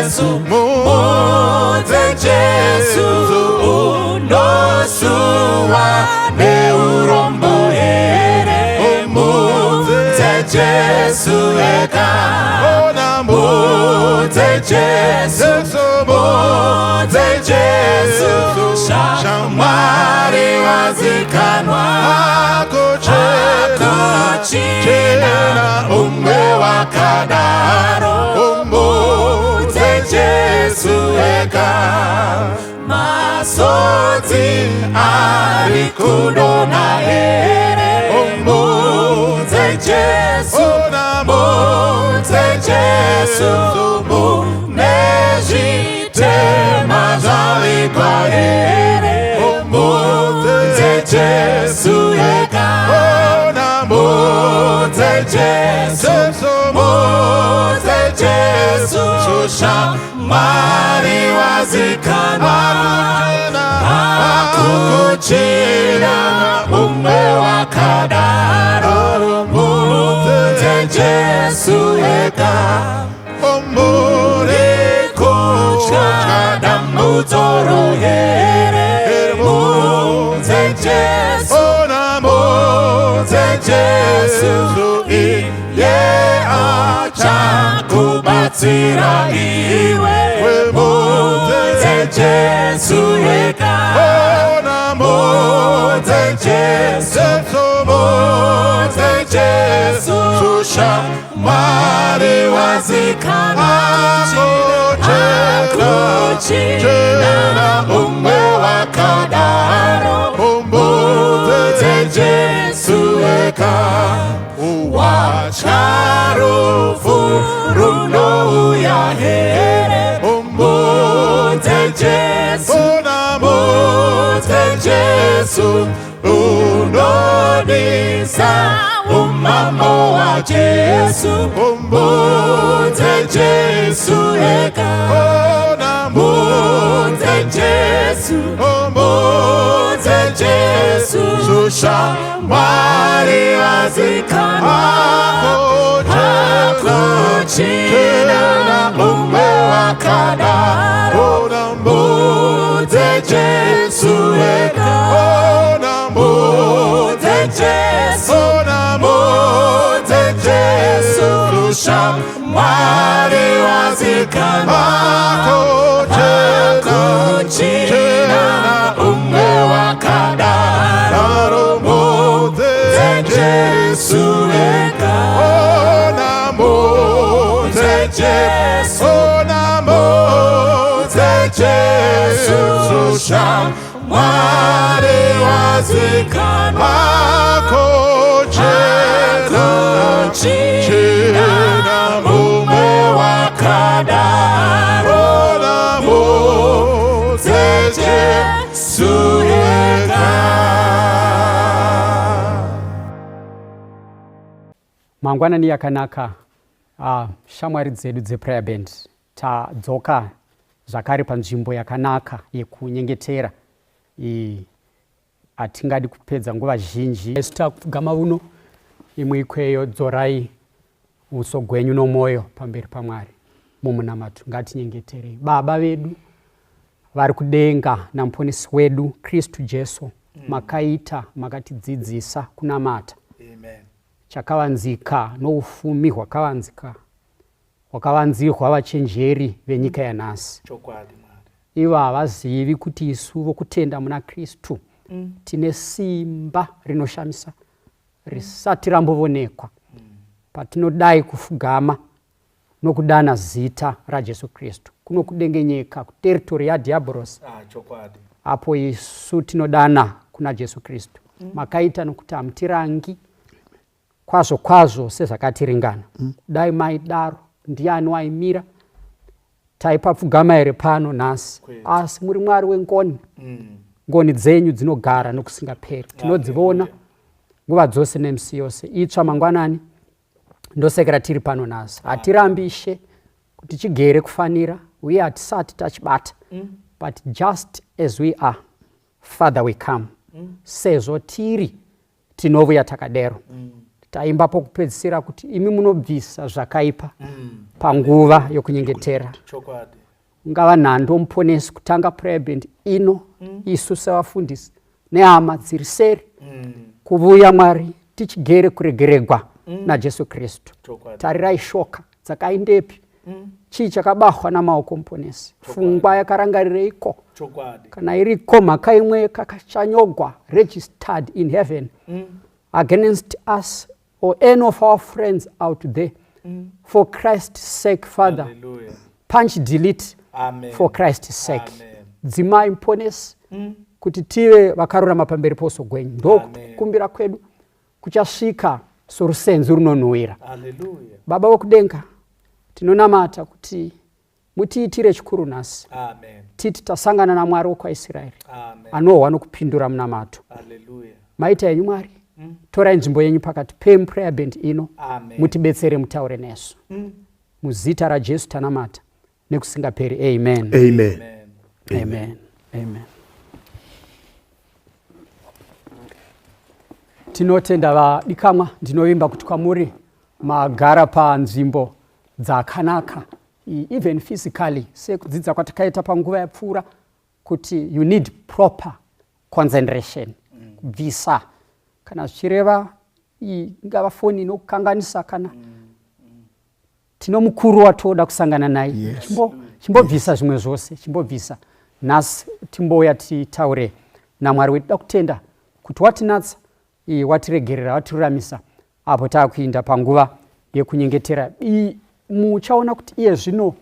Jesu, mudze Jesu, unosuwa neurombo here? Mudze Jesu ega, mudze Jesu, mudze Jesu, shamwari wazikanwa, hakuchina umwe wakadaro, mudze Jesu ega. Masodzi ari kudonha here? Mudze Jesu, mudze Jesu, mune zvitema zvavigwa here? Mudze Jesu ega, mudze Jesu, mudze Jesu, shamwari wazikanwa, hakuchina umwe wakadaro, mudze Jesu ega. Muri kutya dambudzo here? Mudze Jesu, mudze Jesu, iye achakubatsira iwe. Mudze Jesu ega, mudze Jesu, mudze Jesu, shamwari wazikanwa, hakuchina umwe wakadaro, mudze Jesu ega. Watya rufu runouya here? Mudze Jesu, mudze Jesu, unodisa umambo waJesu. Mudze Jesu ega, mudze Jesu, mudze Jesu, shamwari wazikanwa, hakuchina umwe wakadaro, mudze Jesu ega, mudze Jesu, mudze Jesu, shamwari wazikanwa, hakuchina umwe wakadaro, mudze Jesu ega, mudze Jesu, mudze Jesu, shamwari wazikanwa, hakuchina mumwe wakadaro, mudze Jesu ega. Mangwanani yakanaka, shamwari dzedu dzePrayer Band. Tadzoka zvakare panzvimbo yakanaka yekunyengetera. Hatingadi kupedza nguva zhinji. Isu takupfugama uno imwe ikweyo, dzorai uso gwenyu nomwoyo pamberi paMwari mumunamato. Ngatinyengeterei. Baba vedu vari kudenga naMuponesi wedu Kristu Jesu, makaita makatidzidzisa kunamata. Amen. Chakavanzika noufumi hwakavanzika hwakavanzirwa vachenjeri venyika yanhasi. Chokwadi, Mwari. Ivo havazivi kuti isu vokutenda muna Kristu tine simba rinoshamisa risati rambovonekwa patinodai kufugama nokudana zita raJesu Kristu. Kuno kudengenyeka kuteritori yaDhiabhorosi. Ah, chokwadi. Apo isu tinodana kuna Jesu Kristu. Makaita nokuti hamutirangi kwazvo kwazvo sezvakatiringana. Dai maidaro, ndiani waimira? Taipapfugama here pano nhasi? Kwete. Asi muri Mwari wengoni. Ngoni dzenyu dzinogara nokusingaperi. Tinodzivona Hallelujah. nguva dzose nemisi yose. Itsva mangwanani ndosekera tiri pano nhasi. Hatirambi, Ishe, kuti chigere kufanira uye hatisati tachibata. But just as we are, Father, we come. Sezvo tiri, tinovuya takadero. Taimba pokupedzisira kuti imi munobvisa zvakaipa panguva yokunyengetera. Chokwadi. Ungava nhando muponesi kutanga prayer band ino isu sevafundisi nehama dziri seri kuvuya Mwari tichigere kuregeregwa naJesu Kristu. Chokwadi. Tarirai shoka dzakaindepi? Chii chakabahwa namaoko muponesi? Fungwa yakarangarireiko? Chokwadi. Kana iriko mhaka imwe kakachanyogwa registered in heaven against us or any of our friends out there, for Christ's sake, Father, Hallelujah. punch delete. Amen. For Christ's sake. Amen. Dzimai muponesi kuti tive vakarurama pamberi pouso gwenyu. Ndokukumbira kwedu kuchasvika sorusenzi runonhuwira. Hallelujah. Baba vokudenga, tinonamata kuti mutiitire chikuru nhasi. Amen. Titi tasangana naMwari wokwaIsraeri Amen. anohwa nokupindura munamato. Hallelujah. Maita henyu Mwari, torai nzvimbo yenyu pakati pemuprayer band ino. Amen. Mutibetsere, mutaure nesu. Muzita raJesu tanamata nekusingaperi. Amen. Amen. Amen. Amen. Amen. Tinotenda vadikamwa, ndinovimba kuti kwamuri magara panzvimbo dzakanaka, even physically, sekudzidza kwatakaita panguva yapfuura kuti you need proper concentration, kubvisa kana zvichireva ingava foni inokukanganisa kana tino mukuru watoda kusangana naye. Yes. Chimbobvisa zvimwe zvose, chimbobvisa nhasi timbouya titaure naMwari wedu. Toda kutenda kuti watinatsa, watiregerera, watiruramisa apo taakuinda panguva yekunyengetera. Muchaona kuti iye zvino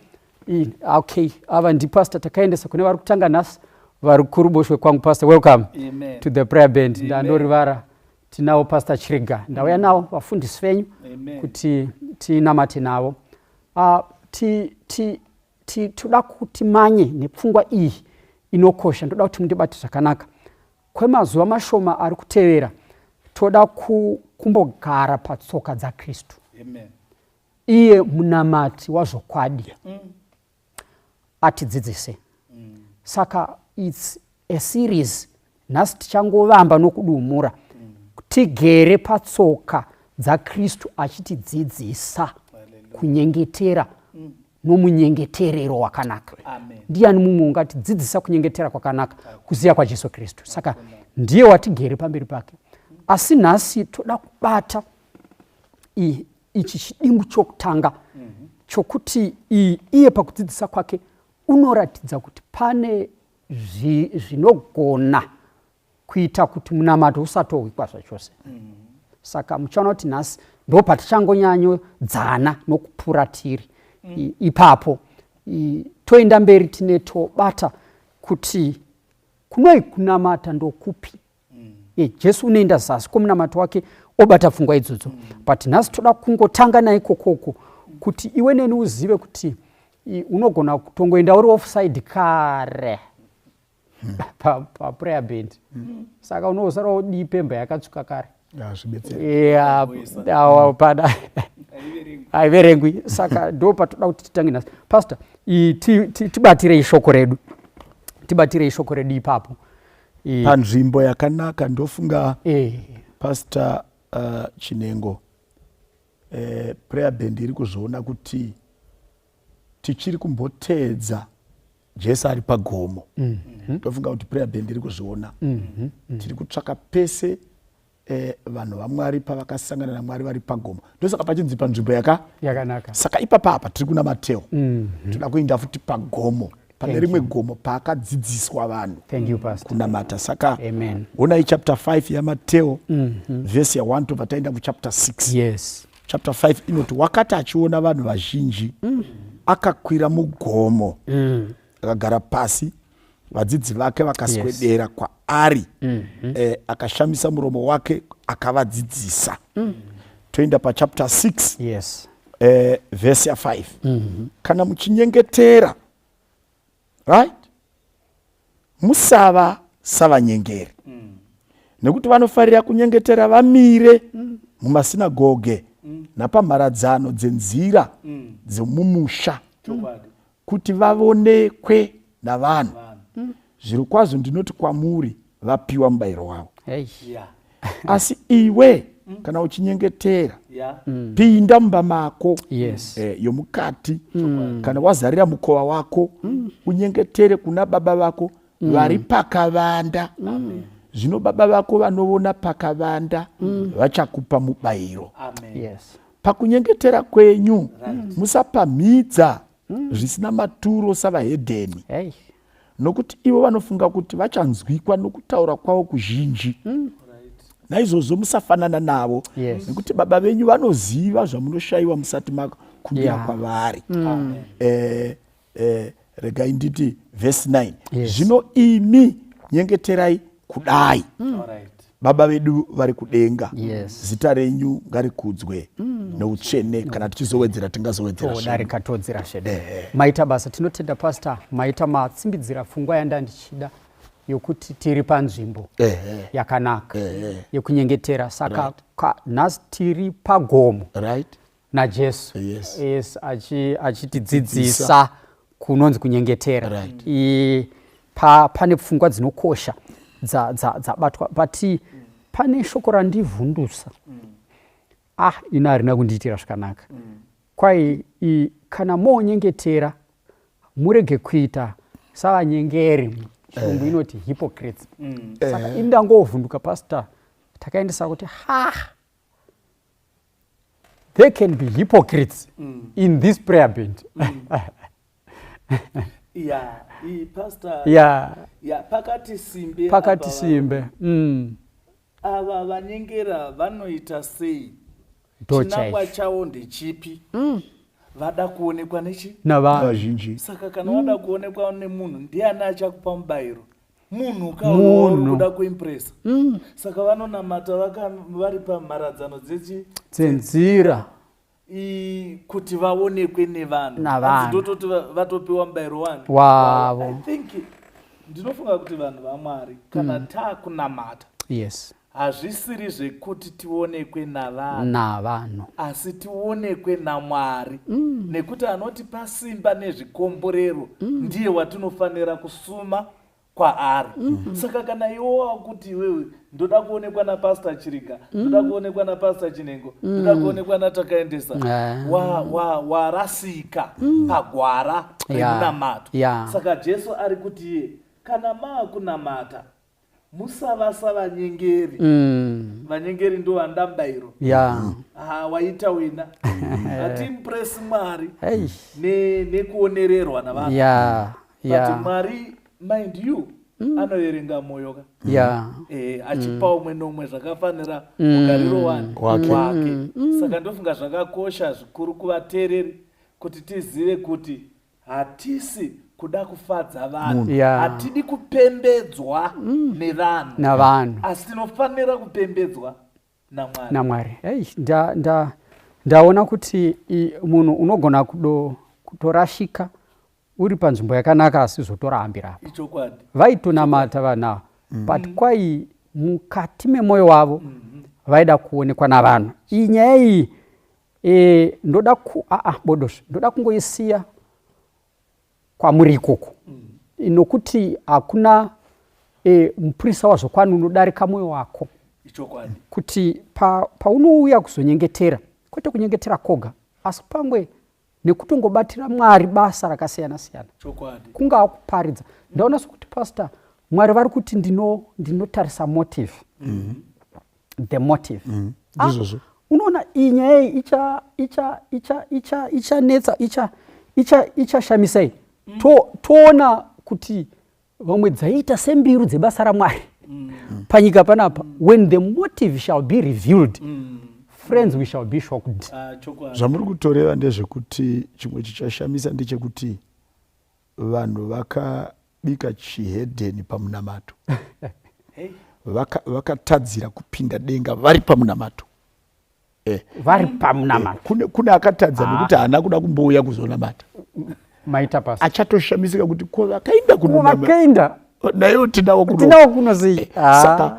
okay, ava ndipastor takaendesa kune vari kutanga nhasi vari kuruboshwe kwangu. Pastor, welcome Amen. to the prayer band. Amen. Ndandorivara tinawo Pastor Chiriga, ndauya navo vafundisi venyu Amen. kuti tinamate navo. Toda kuti manye nepfungwa iyi inokosha. Ndoda kuti mundibate zvakanaka kwemazuva mashoma ari kutevera. Toda kumbogara patsoka dzaKristu, Amen. iye munamati wazvokwadi, atidzidzise. Saka it's a series. Nhasi tichangovamba nokudumura tigere patsoka dzaKristu achitidzidzisa kunyengetera nomunyengeterero wakanaka. Amen. Ndiani mumwe ungatidzidzisa kunyengetera kwakanaka kuziya kwaJesu Kristu? Saka ndiye watigere pamberi pake. Asi nhasi toda kubata ichi chidimbu chokutanga chokuti iye pakudzidzisa kwake unoratidza kuti pane zvinogona kuita kuti munamato usatohwikwa zvachose. Saka muchaona kuti nhasi ndo patichangonyanyodzana nokupura tiri ipapo. Toenda mberi tine tobata kuti kunoi kunamata ndokupi. Jesu unoenda zasi kwomunamato wake obata pfungwa idzodzo, but nhasi toda kungotanga naikokoko kuti iwe neni uzive kuti unogona kutongoenda uri offside kare paprayer band. Saka unosara udii pemba yakatsvuka kare. Hazvibetseri. Yeah, awa, pada haiverengwi. Saka ndo patoda kuti titange nhasi. Pastor, tibatirei shoko redu, tibatirei shoko redu ipapo. Panzvimbo yakanaka ndofunga. Pastor Chinengo, prayer band iri kuzviona kuti tichiri kumboteedza Jesu ari pagomo. Ndofunga kuti prayer band iri kuzviona tiri kutsvaka pese vanhu vaMwari pavakasangana naMwari vari pagomo. Ndosaka pachinzi panzvimbo yaka yakanaka. Saka ipapa apa tiri kuna Mateo, toda kuenda futi pagomo pane Thank rimwe you. gomo paakadzidziswa vanhu Thank you, Pastor. kunamata. Saka Amen. onai chapter 5 yaMateo, vhesi ya1, tobva taenda kuchapter 6. Chapter 5 inoti, wakati achiona vanhu vazhinji, akakwira mugomo, akagara pasi. Vadzidzi vake vakaswedera kwaari, akashamisa muromo wake akavadzidzisa. Toenda pachapter 6, vhesi ya5: kana muchinyengetera, right, musava savanyengeri, nekuti vanofarira kunyengetera vamire mumasinagoge napamharadzano dzenzira dzemumusha, Chokwadi. kuti vaonekwe navanhu. Zvirokwazvo ndinoti kwamuri, vapiwa mubayiro wavo. Hey. Asi iwe Kana uchinyengetera, Yeah. pinda mumba mako yomukati, kana wazarira mukova wako, unyengetere kuna Baba vako vari pakavanda. Zvino Baba vako vanoona pakavanda vachakupa mubayiro. Amen. Pakunyengetera kwenyu musapamhidza zvisina maturo savahedheni, nokuti ivo vanofunga kuti vachanzwikwa nokutaura kwavo kuzhinji. Naizvozvo musafanana navo, nekuti Baba venyu vanoziva zvamunoshayiwa musati makumbira kwavari. Amen. Regai nditi vhesi 9. Yes. Zvino imi nyengeterai kudai: All right. Baba vedu vari kudenga, zita renyu ngarikudzwe noutsvene. Kana tichizowedzera, tingazowedzera zvedu. Todarika, todzira zvedu. Maita basa, tinotenda, Pastor. Maita matsimbidzira pfungwa yanda ndichida yokuti tiri panzvimbo yakanaka yekunyengetera. Saka nhasi tiri pagomo naJesu. Yes, achitidzidzisa kunonzi kunyengetera. Pane pfungwa dzinokosha dzabatwa, but pane shoko randivhundusa. Ah, ina harina kundiitira zvakanaka. Kwai kana moonyengetera, murege kuita savanyengeri. Chirungu inoti hypocrites. Saka ini ndangovhunduka, Pastor. Takaendesa kuti ha, there can be hypocrites in this prayer band. Yeah, Pastor. Yeah, pakati simbe. Pakati simbe. Ava vanyengera vanoita sei? Ndo Chinangwa chaicho. chavo ndechipi? Vada kuonekwa nechi Navanhu. Vazhinji. Saka kana wada kuonekwa nemunhu, ndiani achakupa mubayiro? Munhu. Munhu. Kauri kuda kuimpresa. Saka vanonamata vari pamharadzano dzechi Dzenzira. Kuti vaonekwe nevanhu. Navanhu. Hanzi ndototi vatopiwa mubayiro wani? Wavo. I think, ndinofunga kuti vanhu vaMwari, kana taakunamata, hazvisiri zvekuti tionekwe navanhu, Navanhu. asi tionekwe naMwari, nekuti anotipa simba nezvikomborero ndiye watinofanira kusuma kwaari. Saka kana iwe wakuti iwewe ndoda kuonekwa naPastor Chiriga, ndoda kuonekwa naPastor Chinengo, ndoda kuonekwa naTakaendesa, warasika pagwara remunamato. Saka Jesu ari kuti iye, kana maakunamata, musava savanyengeri. Vanyengeri ndo vanoda mubayiro. Ah, waita wena, hatiimpresi Mwari nekuonererwa navanhu. But Mwari, mind you, anoverenga mwoyo ka, achipa umwe nomwe zvakafanira mugariro wani? Wake. Wake. Saka ndofunga zvakakosha zvikuru kuvateereri kuti tizive kuti hatisi kuda kufadza vanhu. Hatidi kupembedzwa nevanhu, Navanhu. asi tinofanira kupembedzwa naMwari. NaMwari. Hey, ndaona kuti munhu unogona kutorashika uri panzvimbo yakanaka, asi zvotorambira apa. Ichokwadi. Vaitonamata vanhu ava, but kwai mukati memwoyo wavo vaida kuonekwa navanhu. Iyi nyaya iyi, ndoda ku aa bodozve, ndoda kungoisiya kwamuri ikoko, nokuti hakuna mupurisa wazvokwani unodarika mwoyo wako. Ichokwadi. Kuti paunouya kuzonyengetera, kwete kunyengetera koga, asi pamwe nekutongobatira Mwari basa rakasiyana siyana, kungaa kuparidza. Ndaona sokuti, Pastor, Mwari vari kuti ndinotarisa motive, the motive. Ah, Ndizvozvo. unoona iyi nyaya iyi ichanetsa, ichashamisa iyi. Toona kuti vamwe dzaiita sembiru dzebasa raMwari panyika panapa. When the motive shall be revealed, friends, we shall be shocked. Ah, chokwadi. Zvamuri kutoreva ndezvekuti chimwe chichashamisa ndechekuti vanhu vakabika chihedheni pamunamato. Vakatadzira kupinda denga vari pamunamato. Vari pamunamato. Kune akatadza nekuti haana kuda kumbouya kuzonamata. Maita, Pastor. Achatoshamisika kuti ko vakaenda kunonama Vakaenda naiwo tinawo kuno. Tinawo kuno sei? Saka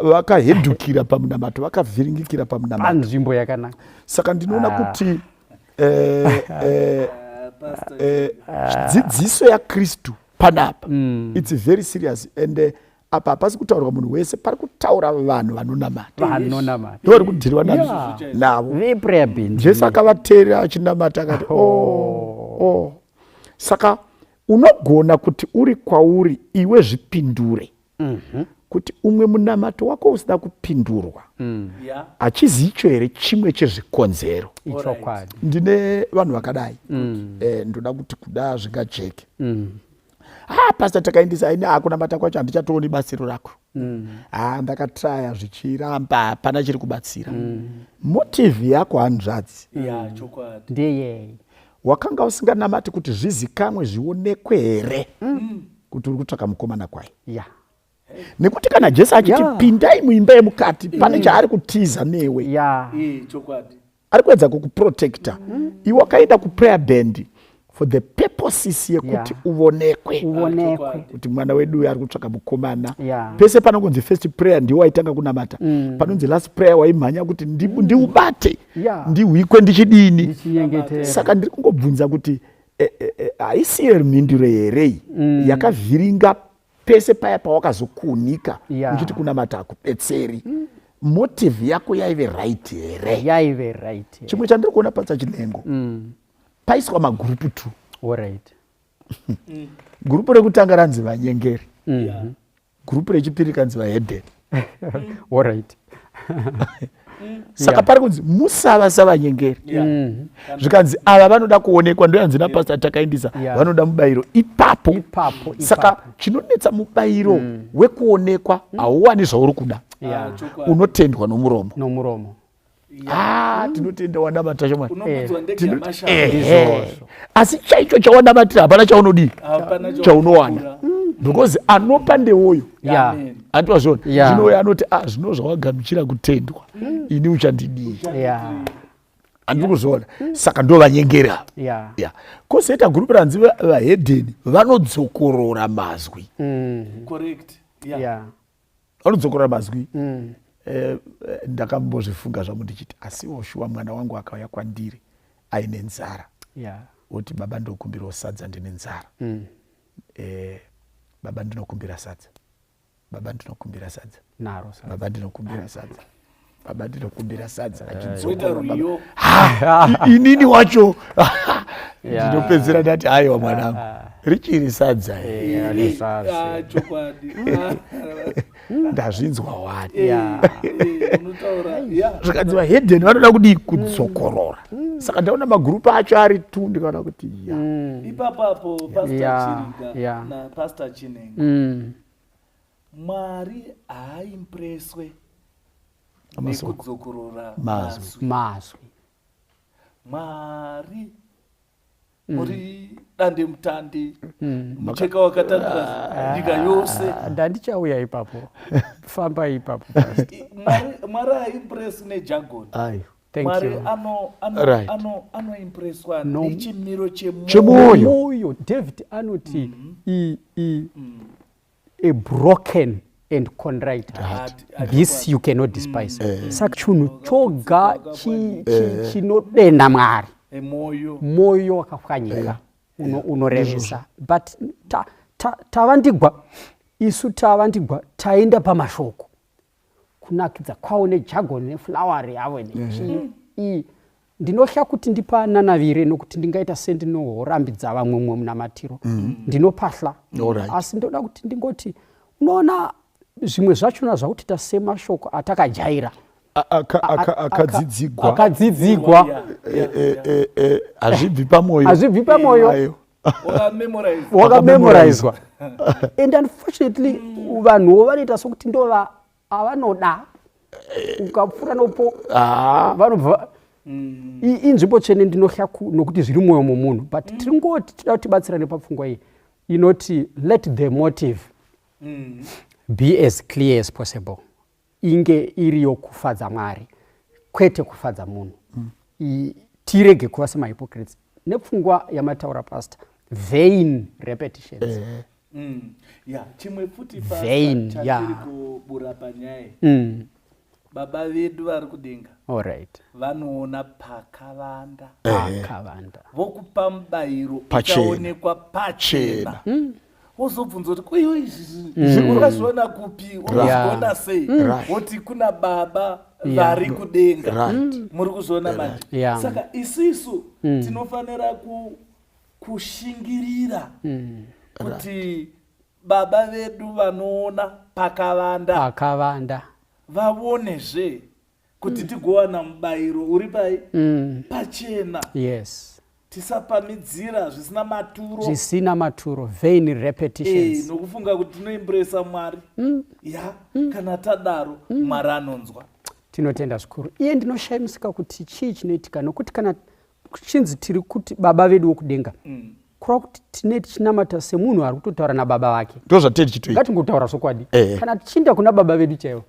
vakahedhukira pamunamato, vakavhiringikira pamunamato. Panzvimbo yakanaka. Saka ndinoona kuti Ah, Pastor. Dzidziso yaKristu panapa, it's very serious and Apa hapasi kutaurwa munhu wese, pari kutaura vanhu vanonamata. Vanonamata. Ndovari kudhiriwa navo. Veprayer band. Jesu akavateerera achinamata akati, oh. oh, oh. Saka unogona kuti uri kwauri iwe zvipindure. Mm -hmm. Kuti umwe munamato wako usina kupindurwa hachizi icho here chimwe chezvikonzero. Ichokwadi. Ndine vanhu vakadai. Ndoda kuti kuda zvingajeke. Ah, pastor takaendesa ini akunamata kwacho handichatooni batsiro rako. Ah, ndakatraya zvichiramba, hapana chiri kubatsira. Motive yako hanzvadzi. Ya, chokwadi. Ndeyei? Wakanga usinganamati kuti zvizikamwe zvionekwe here kuti uri kutsvaka mukomana kwai? Nekuti kana Jesu achiti pindai muimba yemukati, pane chaari kutiza newe. Chokwadi. Ari kuedza kukuprotecta. Iwe wakaenda kuprayer band for the purposes yekuti uvonekwe. Uvonekwe. Kuti mwana wedu ari kutsvaka mukomana. Pese panongonzi first prayer ndiwe waitanga kunamata. Panonzi last prayer waimhanya kuti ndiubate. Ndihwikwe ndichidini. Ndichinyengetera. Saka ndiri kungobvunza kuti haisi mhinduro here yakavhiringa pese paya pawakazokunika uchiti kunamata hakubetseri. Motive yako yaive right here? Yaive right. Chimwe chandiri kuona patsa Chinengo, paiswa magurupu 2. Alright. Gurupu rekutanga ranzi vanyengeri. Gurupu rechipiri kanzi vahedheni. Alright. Saka pari kunzi musava savanyengeri. Zvikanzi ava vanoda kuonekwa, ndoyanzi napastor takaindisa, vanoda mubayiro ipapo. Ipapo. Saka chinonetsa mubayiro wekuonekwa hauwani zvauri kuda. Unotendwa nomuromo. Nomuromo. Tinotenda wanamata shamwari. Unomudzwa ndege yamashambi. Asi chaicho chawanamatira hapana chaunodii? Chaunowana. Because anopa ndewoyo. Andiwazviona? Zvino anoti zvino zvawagamuchira kutendwa. Ini uchandidii? Andiri kuzviona. Saka ndovanyengera. Kozoita gurupu ranzi vahedheni vanodzokorora mazwi. Correct. Vanodzokorora mazwi. Ndakambozvifunga zvangu ndichiti asiwo shuwa mwana wangu akauya kwandiri aine nzara. Oti baba ndokumbirawo sadza ndine nzara. Baba ndinokumbira sadza. Baba ndinokumbira sadza. Naro sadza. Baba ndinokumbira sadza. Baba ndinokumbira sadza. Woita rwiyo. Inini wacho ndinopedzera ndati aiwa mwanangu. Richiri sadza. Chokwadi. Ndazvinzwa wani. Zvikanzi vahedheni vanoda kudii? Kudzokorora. Saka ndaona magurupu acho ari tu ndikaona kuti Ipapo apo Pastor Chiriga na Pastor Chinengo. Mwari haaimpreswe nekudzokorora mazwi. Mazwi. Mwari muri dande mutande, mucheka wakatandira nyika yose. Ndandichauya ipapo. Famba ipapo. Mwari haaimpresi nejargon. Mwari anoimpreswa nechimiro chemoyo. Moyo. David anoti a broken and contrite heart. This you cannot despise. Saka chinhu choga chinodenda Mwari. Moyo wakapwanyika unorevesa. But tavandigwa, isu tavandigwa, taenda pamashoko. Kunakidza kwawo nejargon neflower yavo nechii. Ndinohla kuti ndipananavire nokuti ndingaita sendinohorambidza vamwe mumwe munamatiro. Ndinopahla. Asi ndoda kuti ndingoti unoona zvimwe zvachona zvakuti semashoko atakajaira. Akadzidzigwa. Akadzidzigwa. Hazvibvi pamoyo. Hazvibvi pamoyo. Wakamemorizwa. And unfortunately vanhuwo vanoita sokuti ndova avanoda. Ukapfuura nopo vanobva inzvimbo tsvene ndinohla nokuti zviri mwoyo momunhu, but tiringoti tida kuti tibatsirane papfungwa iyi inoti let the motive be as clear as possible. Inge iri yokufadza Mwari kwete kufadza munhu. Tirege kuva semahypocrites nepfungwa yamataura pastor, vain repetitions. Chimwe futi vain chatiri kubura panyaya. Baba vedu vari kudenga. Alright. Vanoona pakavanda. Pakavanda. Vokupa mubayiro uchaonekwa pachena. Wozobvunza kuti kuiwo izvi wakazviona kupi, wakazviona sei? Woti kuna Baba vari kudenga. Muri kuzviona manje? Saka isisu tinofanira kushingirira kuti Baba vedu vanoona pakavanda Pakavanda vaonezve kuti tigowana mubayiro uri pai pachena. Tisapamidzira zvisina maturo. Zvisina maturo, vain repetitions. Nokufunga kuti tinoimpressa Mwari. Ya, kana tadaro, Mwari anonzwa. Tinotenda zvikuru. Iye ndinoshamisika kuti chii chinoitika, nokuti kana kuchinzi tiri kuti Baba vedu wokudenga, kureva kuti tine tichinamata semunhu ari kutotaura nababa vake. Ndo zvatiri tichitoita. Ngatingotaura zvokwadi. Kana tichiinda kuna Baba vedu chaivo,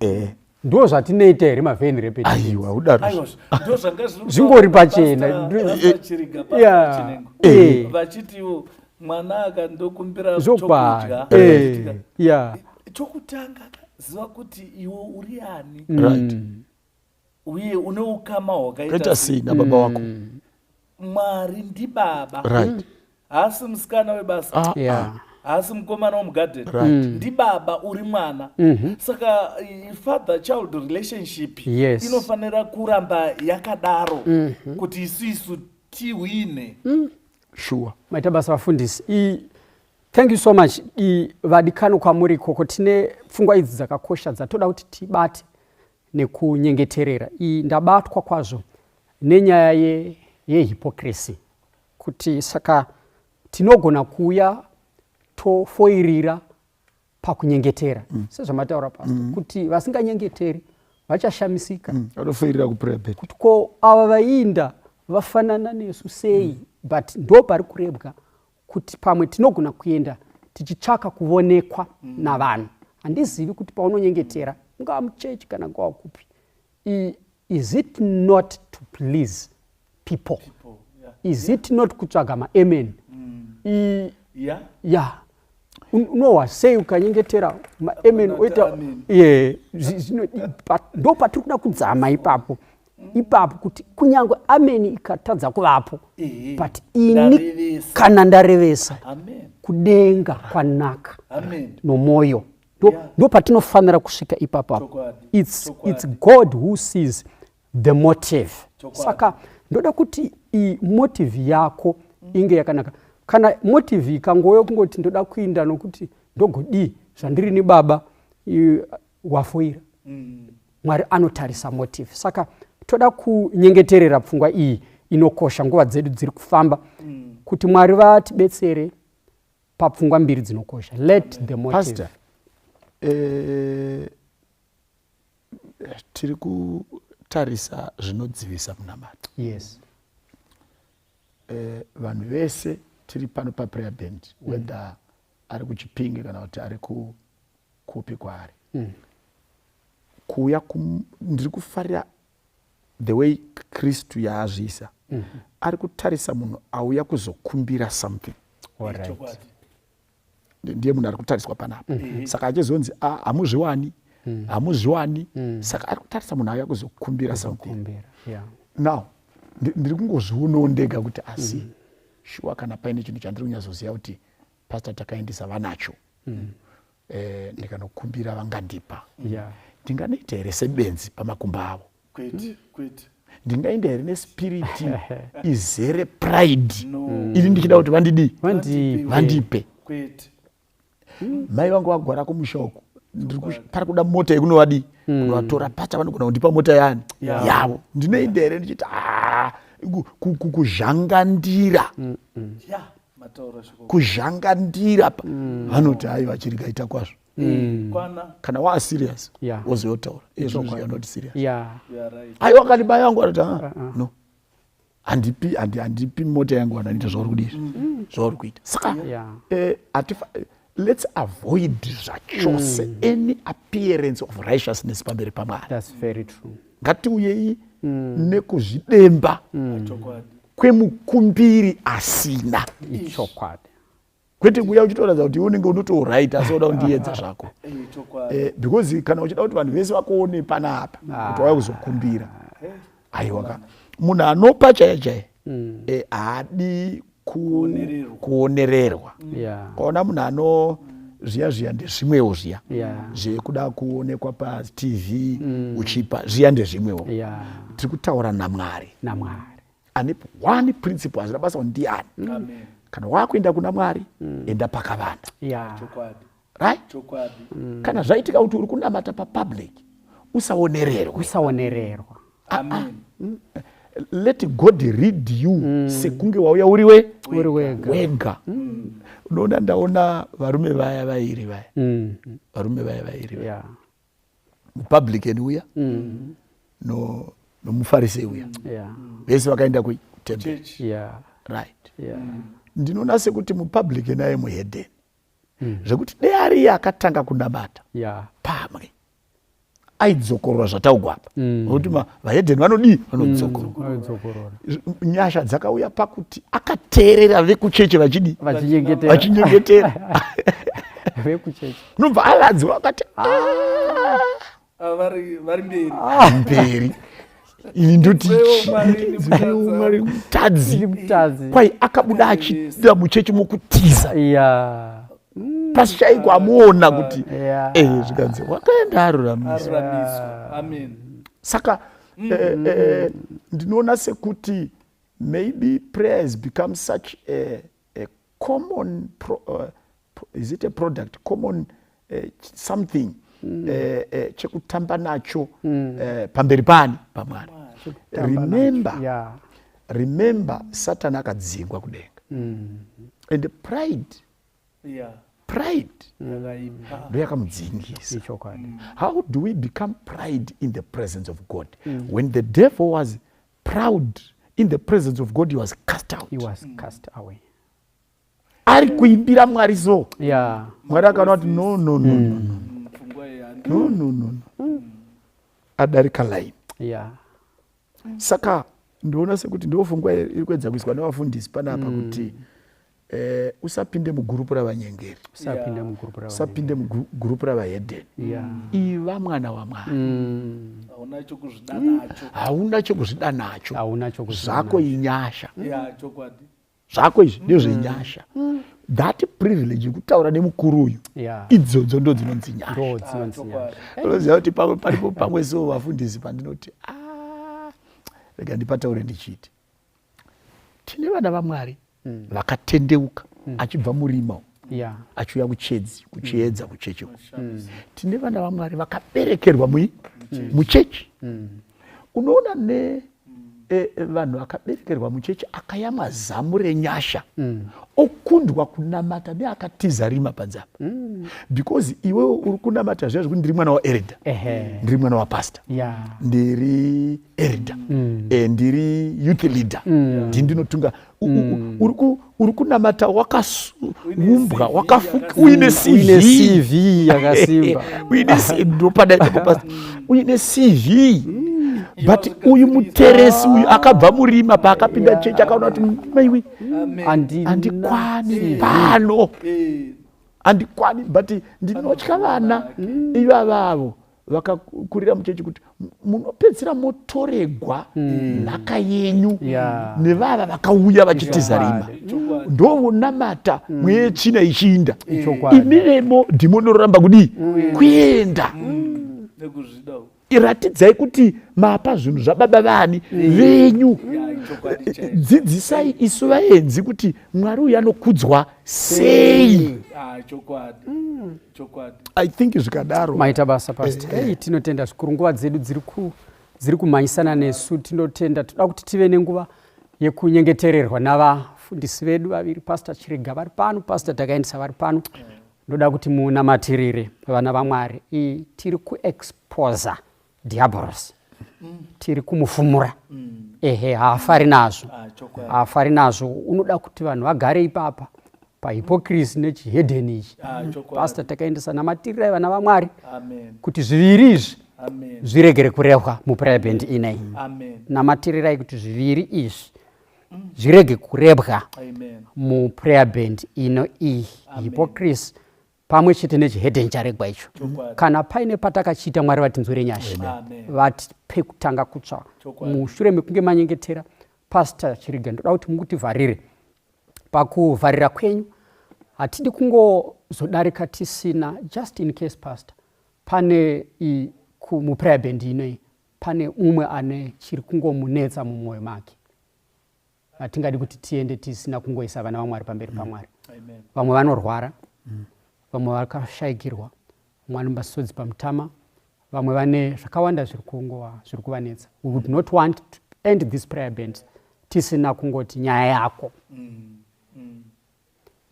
ndo zvatinoita here, mavain repetitions? Aiwa, udaro. Aiwa, ndo zvanga zviri. Zvingori pachena. Pastor Chiriga, Pastor Chinengo vachitiwo mwana akandokumbira chokudya, achitika, chokutanga ziva kuti iwe uri ani uye une ukama hwakaita kaita sei nababa wako. Mwari ndibaba. Haasi musikana webasa, haasi mukomana womugadheni. Ndibaba, uri mwana. Saka father child relationship inofanira kuramba yakadaro kuti isuisu tihwine. Maita basa, vafundisi. Thank you so much. Vadikano kwamuri ikoko, tine pfungwa idzi dzakakosha dzatoda kuti tibate nekunyengeterera. Ndabatwa kwazvo nenyaya yehypocrisy, kuti saka tinogona kuuya tofoirira pakunyengetera, sezvamataura, Pastor, kuti vasinganyengeteri vachashamisika Vanofoirira kuprayer bed. Kuti ko ava vaiinda vafanana nesu sei? But ndo pari kurebwa kuti pamwe tinogona kuenda tichitsvaka kuvonekwa navanhu. Handizivi kuti paunonyengetera, ungava muchechi kana ungava kupi, is it not to please people? People, yeah. Is it not kutsvaga maamen? Ya, unohwa sei ukanyengetera maamen oita Amen. Ye, ndo patiri kuda kudzama ipapo ipapo, kuti kunyange ameni ikatadza kuvapo, but ini Ndarevesa. Kana ndarevesa Amen. kudenga kwanaka Amen. nomwoyo, ndo ndo patinofanira kusvika ipapo. It's God who sees the motive. Saka ndoda kuti motive yako inge yakanaka. Kana motive ikangouya kungoti ndoda kuinda nokuti ndogodii zvandiri ni baba, wafoira. Mwari anotarisa motive. Saka toda kunyengeterera pfungwa iyi inokosha, nguva dzedu dziri kufamba, kuti Mwari vatibetsere papfungwa mbiri dzinokosha. Let the motive Pastor, tiri kutarisa zvinodzivisa munamato. Vanhu vese tiri pano paprayer band, whether ari kuChipinge kana kuti ari kupi kwaari, kuuya ndiri kufarira the way Kristu yaazviisa. Ari kutarisa munhu auya kuzokumbira something. Ndiye munhu ari kutariswa panapa. Saka achizonzi, "Ah, hamuzviwani, hamuzviwani." Saka ari kutarisa munhu auya kuzokumbira something. Kumbira, yeah. Now ndiri kungozvionawo ndega kuti asi shuwa kana paine chinhu chandiri kunyatsoziva kuti Pastor Takaendesa vanacho, ndikanokumbira vangandipa, ndinganoita here sebenzi pamakumba avo? Kwete, kwete. Ndingaenda here nespirit izere pride No. ini ndichida kuti vandidii? Vandipe. Vandipe. Kwete. Mai vangu vagwara kumusha uku, pari kuda mota yekunovadii, kunovatora. Pacha vanogona kundipa mota yani yavo. Ndinoenda here ndichiti, "Ah, kuzhangandira Ya, mataura shoko. Kuzhangandira pa vanoti, 'Aiwa, chirigaita kwazvo.'" Kwana. Kana waa serious, wozoyotaura izvozvo, you are not serious. You are right. Aiwa, kani mai vangu vanoti, "Ah, no, handipi handipi mota yangu vanhu vanoita zvauri kudii, zvauri kuita." Saka let's avoid zvachose any appearance of righteousness pamberi paMwari. That's very true. Ngatiuyei nekuzvidemba kwemukumbiri asina. Ichokwadi. Kwete kuuya uchitoratidza kuti iwe unenge unotoright, asi uda kundiedza zvako. Chokwadi. Because kana uchida kuti vanhu vese vakuone panapa kuti wauya kuzokumbira, aiwa ka, munhu anopa chaiye chaiye haadi. Kuonererwa. Ukaona munhu ano zviya zviya ndezvimwewo zviya zvekuda kuonekwa paTV uchipa zviya ndezvimwewo. Tiri kutaura naMwari. NaMwari. Ane one principle, hazvina basa kuti ndiani. Kana wakuenda kuna Mwari, enda pakavanda. Right? Kana zvaitika kuti uri kunamata papublic, usaonererwe. Usaonererwa. Amen. Let God read you sekunge wauya uri we Uri wega. Wega. Unoona, ndaona varume vaya vairi vaya. Varume vaya vairi vaya. Mupublican uya no nomufarisei uya. Vese vakaenda kutemberi. Church. Right. Ndinoona sekuti mupublican aye muhedheni. Zvekuti dei ariye akatanga kunamata pamwe aidzokorora zvataugwa apa, nokuti vahedheni vanodii? Vanodzokorora. Vaidzokorora. Nyasha dzakauya pakuti akateerera vekucheche vachidii? Vachinyengetera. Vachinyengetera. Vekucheche. Nobva aladziwa akati, "Ah, vari mberi." Mberi ini ndoti Nzwewo Mwari ni nzwewo Mwari mutadzi. Ndi mutadzi. Kwai akabuda achida muchechi mokutiza. Pasi chaiko amuona kuti zvikanzi wakaenda aruramiswa. Aruramiswa, amen. Saka ndinoona sekuti maybe prayer has become such a common is it a product, common something chekutamba nacho pamberi pani paMwari. Remember, remember, Satan akadzingwa kudenga and pride, pride Yakaipa. Ndo yakamudzingisa. Ichokwadi. How do we become pride in the presence of God? When the devil was proud in the presence of God, he was cast out. He was cast away. Ari kuimbira Mwari so, Mwari akaona kuti no, no, no, no, no. Pfungwa iyi No, no, no, no, adarika line. Saka ndinoona sekuti ndo pfungwa iri kuedza kuiswa nevafundisi panapa kuti usapinde mugurupu ravanyengeri. Usapinde mugurupu rava. Usapinde mugurupu ravahedheni. Iva mwana waMwari. Hauna chokuzvida nacho. Hauna chokuzvida nacho. Hauna chokuzvida Zvako nacho. inyasha. Ya, chokwadi. Zvako izvi ndezvenyasha. That privilege yekutaura nemukuru uyu, idzodzo ndo dzinonzi nyasha. Ndo dzinonzi Chokwadi. nyasha. Unoziva kuti pamwe paripo pamwe so vafundisi pandinoti, "Ah, rega ndipataure ndichiti tine vana vaMwari vakatendeuka achibva murima umu, achiuya kuchedzi kuchiedza kuchechi uku. Tine vana vaMwari vakaberekerwa muchechi. Unoona ne vanhu vakaberekerwa muchechi akayamwa zamu renyasha okundwa kunamata neakatiza rima panzapa, because iwewe uri kunamata zviya zvekuti ndiri mwana waelder, ndiri mwana wapastor, ndiri elder, ndiri youth leader, ndini ndinotunga. Uri kunamata wakaumbwa, wakafuka, uine Uine CV. CV yakasimba. Uine ndopada ipapo, pastor. Uine CV, but uyu muteresi uyu akabva murima, paakapinda chechi akaona kuti maiwi, Amen. Handina handikwani pano, handikwani. But ndinotya vana ivavavo vakakurira muchechi kuti munopedzisira motoregwa nhaka yenyu nevava vakauya vachitiza rima. Chokwadi. Ndovonamata mweya yetsvina ichiinda. Ichokwadi. Imiremo dhimoni roramba kudii? Kuenda. Nekuzvida. Iratidzai kuti mapa zvinhu zvababa vani venyu. Ya, chokwadi chaicho. Dzidzisai isu vaenzi kuti Mwari uyu anokudzwa sei. Ah, chokwadi, chokwadi. I think zvikadaro. Maita basa, pastor. Hey, tinotenda zvikuru. Nguva dzedu dziri kumhanyisana nesu. Tinotenda. Toda kuti tive nenguva yekunyengetererwa navafundisi vedu vaviri, Pastor Chiriga vari pano, Pastor Takaendesa vari pano. Ndoda kuti munamatirire vana vaMwari. Tiri kuexposa diabolos, tiri kumufumura. Ehe, haafari nazvo. Ah, chokwadi. Haafari nazvo. Unoda kuti vanhu vagare ipapa pahypocrisy nechihedheni ichi. Ah, chokwadi. Pastor Takaendesa, namatirirai vana vaMwari Amen. kuti zviviri izvi Amen. zviregere kurehwa muprayer band inei. Amen. Namatirirai kuti zviviri izvi zvirege kurebwa Amen. muprayer band ino iyi, hypocrisy pamwe chete nechihedheni charegwa icho. Chokwadi. Kana paine patakachiita, Mwari vatinzwire nyasha, Amen. vatipe kutanga kutsva. Chokwadi. Mushure mekunge manyengetera, Pastor Chiriga, ndoda kuti mukutivharire. Pakuvharira kwenyu hatidi kungozodarika tisina, just in case pastor, pane muprayer band inoi pane umwe ane chiri kungomunetsa mumwoyo make. Hatingadi kuti tiende tisina kungoisa vana vaMwari pamberi paMwari. Vamwe vanorwara, vamwe vakashaikirwa, vamwe vane masodzi pamutama, vamwe vane zvakawanda zviri kungova zviri kuvanetsa. We would not want to end this prayer band tisina kungoti nyaya yako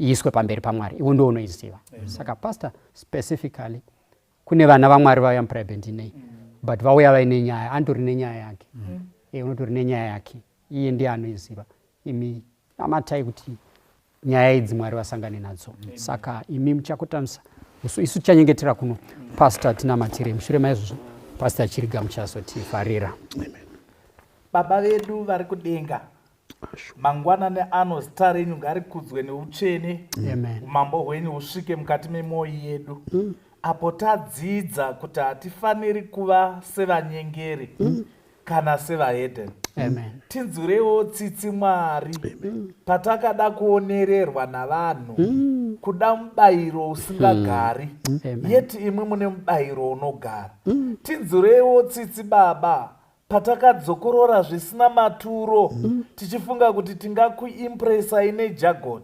iiswe pamberi paMwari, iwe ndo unoiziva. Saka pastor, specifically kune vana vaMwari vauya muprayer band inei, but vauya vaine nyaya, andori nenyaya yake, unotori nenyaya yake, iye ndiye anoiziva. Imi namatai kuti nyaya idzi Mwari vasangane nadzo. Saka imi muchakotamisa, isu tichanyengetera kuno. Pastor, tinamatire. Mushure maizvozvo pastor Chiriga muchazotifarira. Baba vedu vari kudenga, mangwanani ano zita renyu ngarikudzwe neutsvene. Amen. Umambo hwenyu husvike mukati memwoyo yedu apo tadzidza kuti hatifaniri kuva sevanyengeri kana sevahedheni. Amen. Tinzwirewo tsitsi Mwari, patakada kuonererwa navanhu, kuda mubayiro usingagari, Amen. yeti imwe mune mubayiro unogara. Tinzwirewo tsitsi Baba, patakadzokorora zvisina maturo tichifunga kuti tingakuimpresai nejargon.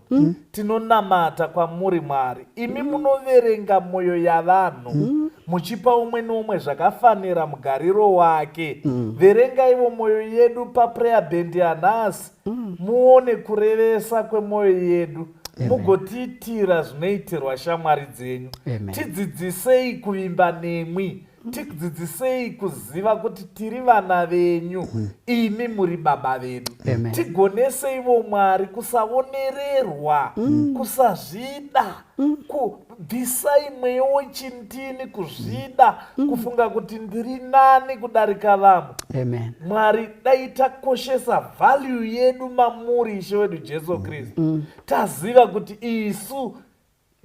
Tinonamata kwamuri Mwari, imi munoverenga mwoyo yavanhu, muchipa umwe neumwe zvakafanira mugariro wake. Verengaiwo mwoyo yedu paprayer band yanhasi, muone kurevesa kwemwoyo yedu, mugotiitira zvinoitirwa shamwari dzenyu. Amen. Tidzidzisei kuvimba nemwi, tidzidzisei kuziva kuti tiri vana venyu, imi muri baba vedu. Amen. Tigoneseivo Mwari kusaonererwa, kusazvida. Kubvisai mweya wechindini, kuzvida, kufunga kuti ndiri nani kudarika vamwe. Amen. Mwari, dai takoshesa value yedu mamuri, Ishe wedu Jesu Kristu, taziva kuti isu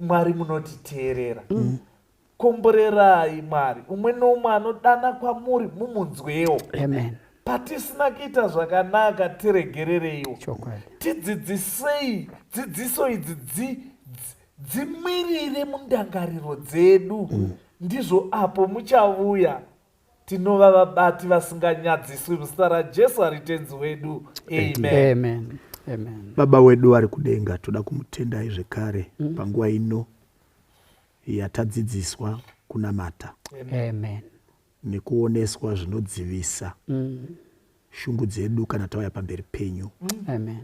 Mwari munotiteerera. Komborerai Mwari umwe noumwe anodana kwamuri, mumunzwewo. Amen. Patisina kuita zvakanaka, tiregerereiwo. Tidzidzisei dzidziso idzi dzimirire mundangariro dzedu. Ndizvo apo muchavuya tinova vabati vasinganyadziswi, muzita raJesu ari Tenzi wedu, amen. Amen. Amen. Baba wedu vari kudenga, toda kumutendai zvekare panguva ino yatadzidziswa kunamata Amen. nekuoneswa zvinodzivisa shungu dzedu kana tauya pamberi penyu. Amen.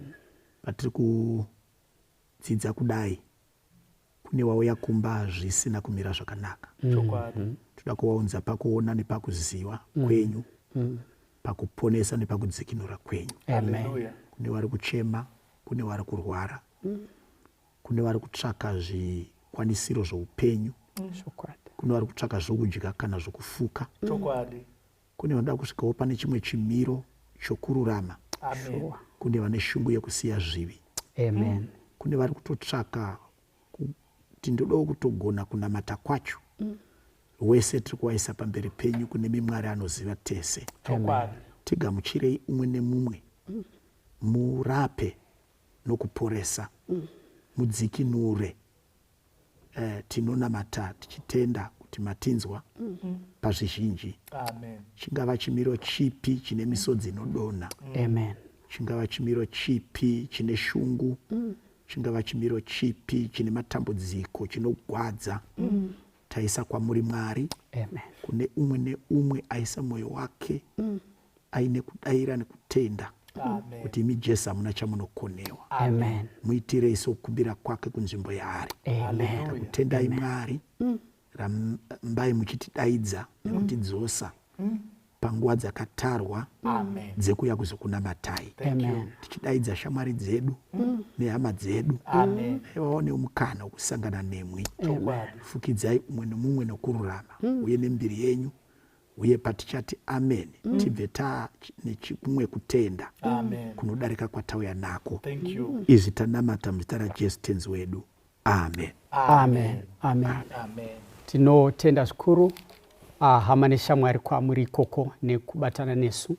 Patiri kudzidza kudai, kune wauya kumba zvisina kumira zvakanaka, toda kuvaunza pakuona nepakuziva kwenyu, pakuponesa nepakudzikinura kwenyu. Amen. Hallelujah. Kune vari kuchema, kune vari kurwara, kune vari kutsvaka zvikwanisiro zvoupenyu, kune vari kutsvaka zvokudya kana zvokufuka, kune vanoda kusvikawo pane chimwe chimiro chokururama, Amen. Kune vane shungu yekusiya zvivi, Amen. Kune vari kutotsvaka kuti ndodawo kutogona kunamata kwacho. Wese tiri kuvaisa pamberi penyu, kune mimwari anoziva tese. Tigamuchirei umwe nemumwe, murape nokuporesa, mudzikinure. Tinonamata tichitenda kuti matinzwa pazvizhinji. Amen. Chingava chimiro chipi chine misodzi inodonha, Amen. Chingava chimiro chipi chine shungu, chingava chimiro chipi chine matambudziko chinogwadza, taisa kwamuri Mwari. Amen. Kune umwe neumwe aisa mwoyo wake aine kudayira nekutenda Amen. kuti imi Jesu hamuna chamunokonewa, Amen. muitirei sokukumbira kwake kunzvimbo yaari. Amen. Takutendai Mwari, rambai muchitidaidza nekutidzosa panguva dzakatarwa Amen. dzekuuya kuzokunamatai, Thank you. Amen. tichidaidza shamwari dzedu nehama dzedu, Amen. vawanewo mukana wekusangana nemwi. Fukidzai umwe nomumwe nokururama uye nembiri yenyu, uye patichati amen, tibve taa nechikumwe kutenda Amen. kunodarika kwatauya nako. Thank you. Izvi tanamata muzita raJesu Tenzi wedu, amen. Amen. Amen. Amen. Tinotenda zvikuru hama neshamwari kwamuri ikoko nekubatana nesu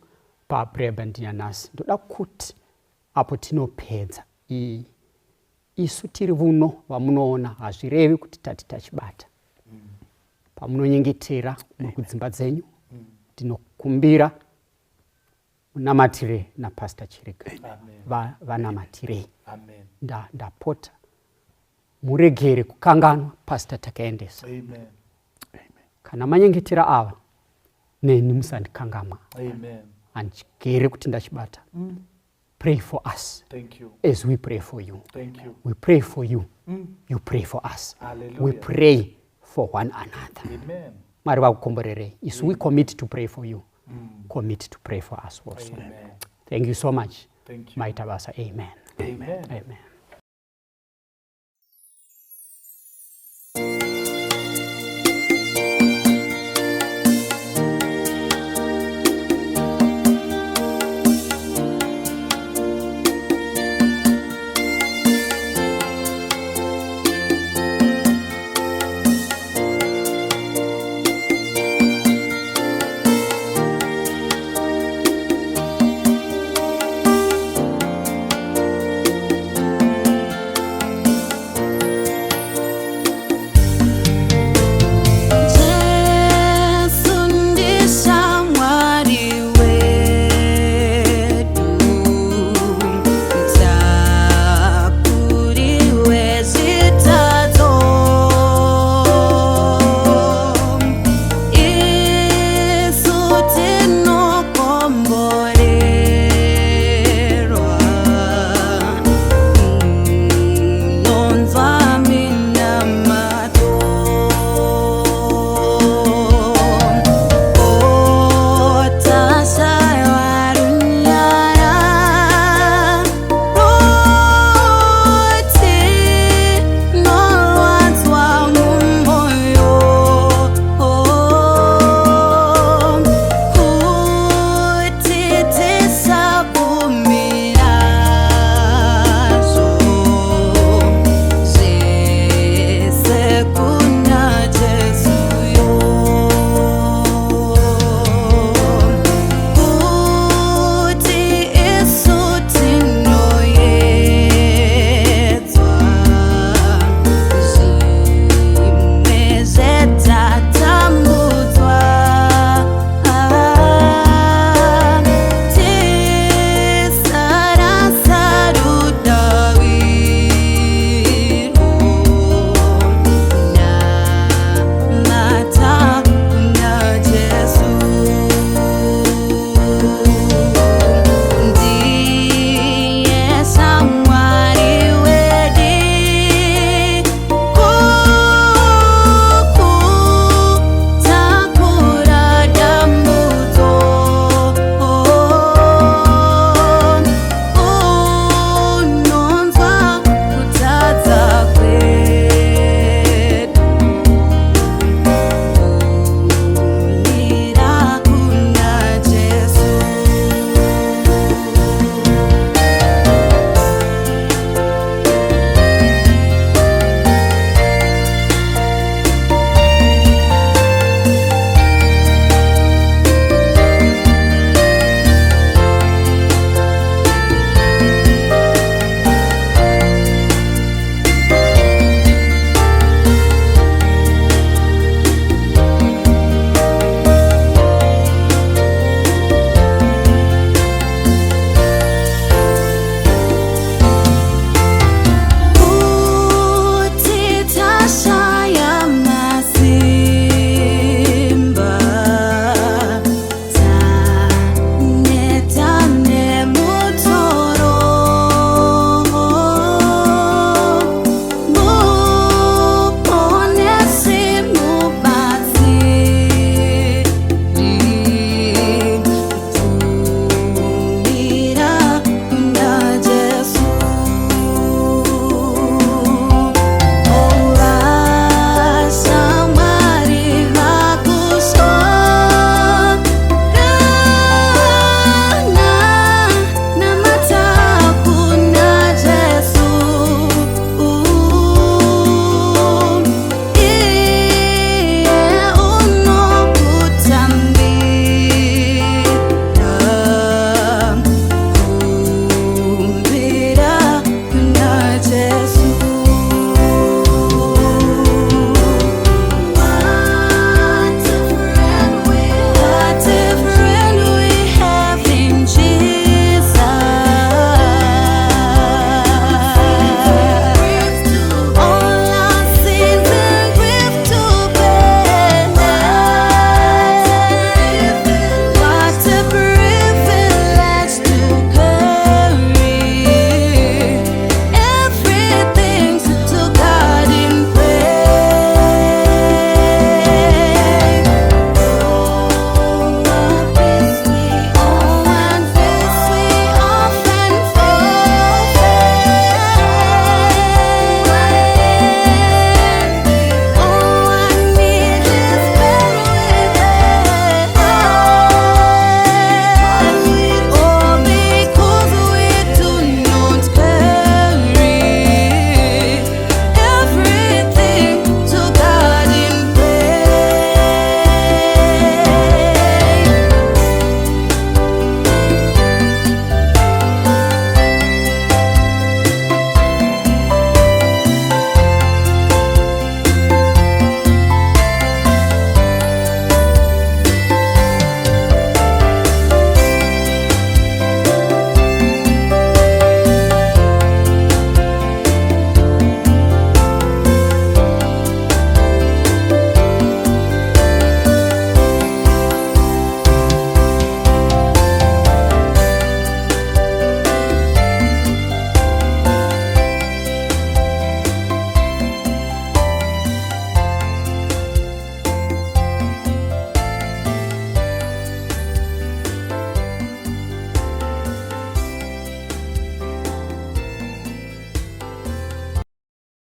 paprayer band yanhasi. Ndoda kuti apo tinopedza iyi Isu tiri vuno vamunoona hazvirevi kuti tati tachibata. Pamunonyengetera muri kudzimba dzenyu, ndinokumbira munamatire naPastor Chiriga. Vanamatirei. Ndapota muregere kukanganwa Pastor Takaendesa. Amen. Kana manyengetera ava neni musandikangamwa. Handigere kuti ndachibata. Pray for us. Thank you. As we pray for you. Thank you. We pray for you. You pray for us. Hallelujah. We pray for one another. Amen. Mwari vakukomborerei. Isu we commit to pray for you. Commit to pray for us also. Amen. Thank you so much. Thank you. Maita basa. Amen. Amen. Amen.